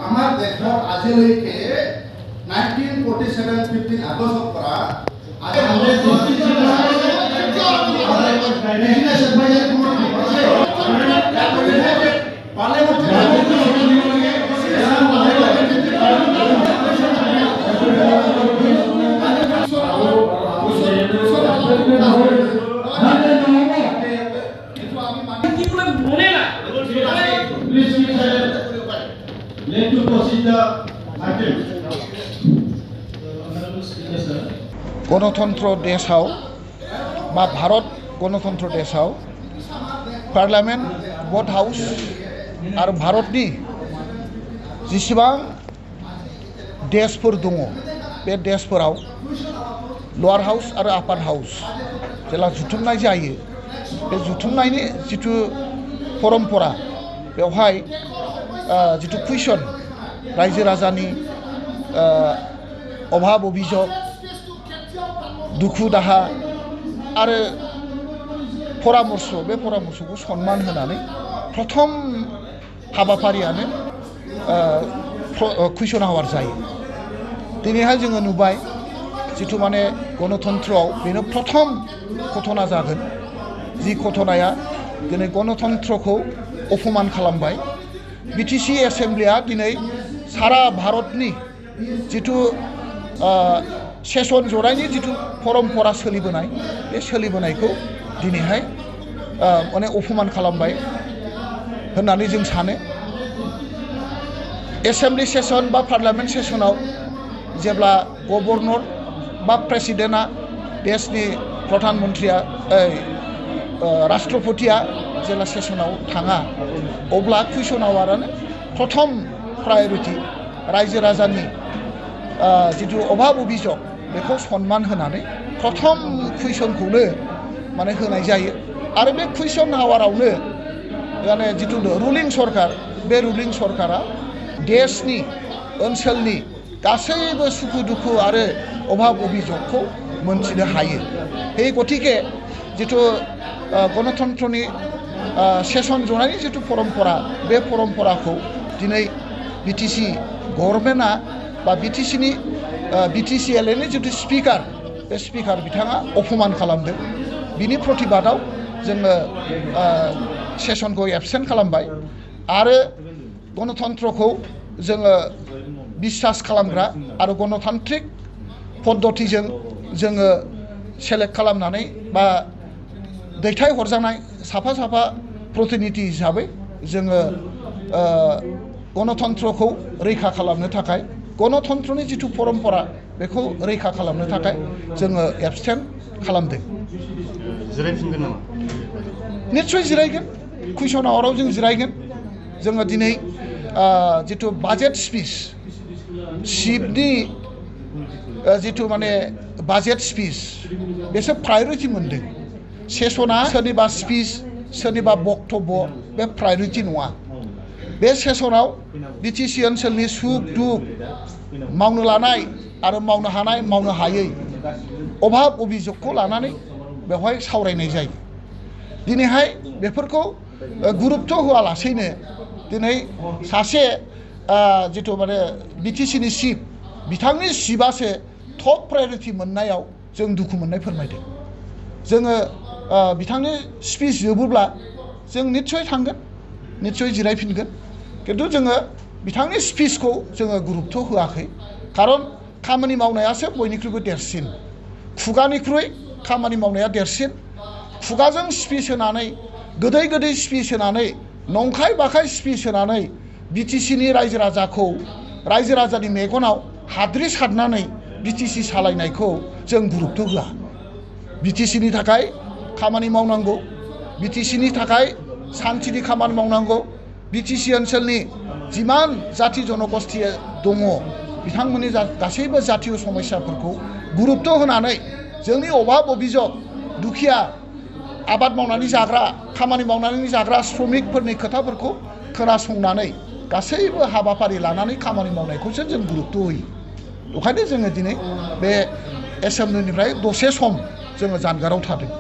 আমাৰ দেশৰ আজিলৈকে 1947 15 আগষ্টৰ পৰা गणतंत्र देशाव बा भारत गणतंत्र देशाव पार्लियामेंट भट हाउस और भारतनि जेसेबां देशफोर दङ बे देशफोराव लोअर हाउस और आपार हाउस जेला जुथुमनाय जायो बे जुथुमनायनि जिथु परम्परा बेवहाय जिथु कुइसन रायजो राजानि अभाब अभियोग दुखु दाहा आरो परामर्श बे परामर्शखौ सन्मान होनानै प्रथम हाबाफारियानो कुइसन आवार जायो। दिनैहाय जोङो नुबाय जिथु माने गणतन्त्रआव बेनो प्रथम घटना जागोन जि घटनाया दिनै गणतन्त्रखौ अपमान खालामबाय। बिटिसि एसेम्ब्लिया दिनै सारा भारतनि जिथु सेसन जनायनि जिथु परम्परा सोलिबोनाय बे सोलिबोनायखौ दिनैहाय माने अपमान खालामबाय होननानै जों सानो। एसेम्ब्लि सेसन बा पार्लियामेंट सेसनाव जेब्ला गभर्नर बा प्रेसिडेन्टआ देशनि प्रधान मन्त्रिया राष्ट्रपतिया जेब्ला सेसनाव थाङा अब्ला कुइसन आवारानो प्रथम प्रायरिटि रायजो राजानि जिथु अभाब अभियोग बेखौ सन्मान होनानै प्रथम कुइसनखौनो माने होनाय जायो आरो बे कुइसन आवारावनो माने जिथु रुलिं सरकार बे रुलिं सरकारा देशनि ओनसोलनि गासैबो सुखु दुखु आरो अभाब अभियोगखौ मोनथिनो हायो। बे गतिके जिथु गणतन्त्रनि सेसन जनायनि जिथु परम्परा बे परम्पराखौ दिनै बिटिसि गभर्नमेन्टआ बा बिटिसिएलनि जिथु स्पिकार बे स्पिकार बिथाङा अपमान खालामदों। बिनि प्रतिबादाव जोङो सेसनखौ एबसेन्ट खालामबाय आरो गणतन्त्रखौ जोङो बिश्वास खालामग्रा आरो गणतान्त्रिक पद्धतिजों जोङो सेलेक्ट खालामनानै बा दैथाय हरजानाय साफा साफा प्रतिनिधि हिसाबै जोङो गणतन्त्रखौ रैखा खालामनो थाखाय गणतन्त्रनि जिथु परम्परा बेखौ रैखा खालामनो थाखाय जोङो एबसटेन्ट खालामदों। जिरायफिनगोन नामा? निश्चय जिरायगोन। कुइसन आवाराव जों जिरायगोन। जोङो दिनै जिथु बाजेट स्पिच चिफनि जिथु माने बाजेट स्पिच बेसो प्रायरिटि मोनदों। सेसना सोरनिबा स्पिच सोरनिबा बक्तब्य बे प्रायरिटि नङा। बे सेसनाव बिटिसि ओनसोलनि सुख दुख मावनो लानाय आरो मावनो हानाय मावनो हायै अभाब अभियोगखौ लानानै बेवहाय सावरायनाय जायो। दिनैहाय बेफोरखौ गुरुत्व होआलासेनो दिनै सासे जिथु माने बिटिसिनि चिफ बिथांनि चिफआसो टप प्रायरिटि मोननायाव जों दुखु मोननाय फोरमायदों। जोङो बिथांनि स्पिच जोबोब्ला जों निश्चय थांगोन, निश्चय जिरायफिनगोन। किन्तु जोङो बिथांनि स्पिचखौ जोङो गुरुत्व होआखै। खारन खामानि मावनायासो बयनिख्रुइबो देरसिन। खुगानिख्रुइ खामानि मावनाया देरसिन। खुगाजों स्पिच होनानै गोदै गोदै स्पिच होनानै नंखाय बाखाय स्पिच होनानै बिटिसिनि रायजो राजाखौ रायजो राजानि मेगनाव हाद्रि सारनानै बिटिसि सालायनायखौ जों गुरुत्व होआ। बिटिसिनि थाखाय खामानि मावनांगौ, बिटिसिनि थाखाय सान्थिनि खामानि मावनांगौ। बिटिसि ओनसोलनि जिमान जाति जनगोष्ठी दङ बिथांमोननि गासैबो जातीय समस्याफोरखौ गुरुत्व होनानै जोंनि अभाब अभियोग दुखिया आबाद मावनानै जाग्रा खामानि मावनानै जाग्रा श्रमिकफोरनि खोथाफोरखौ खोनासंनानै गासैबो हाबाफारि लानानै खामानि मावनायखौसो जों गुरुत्व होयो। ओंखायनो जोङो दिनै बे एसेम्ब्लिनिफ्राय दसे सम जोङो जानगाराव थादों।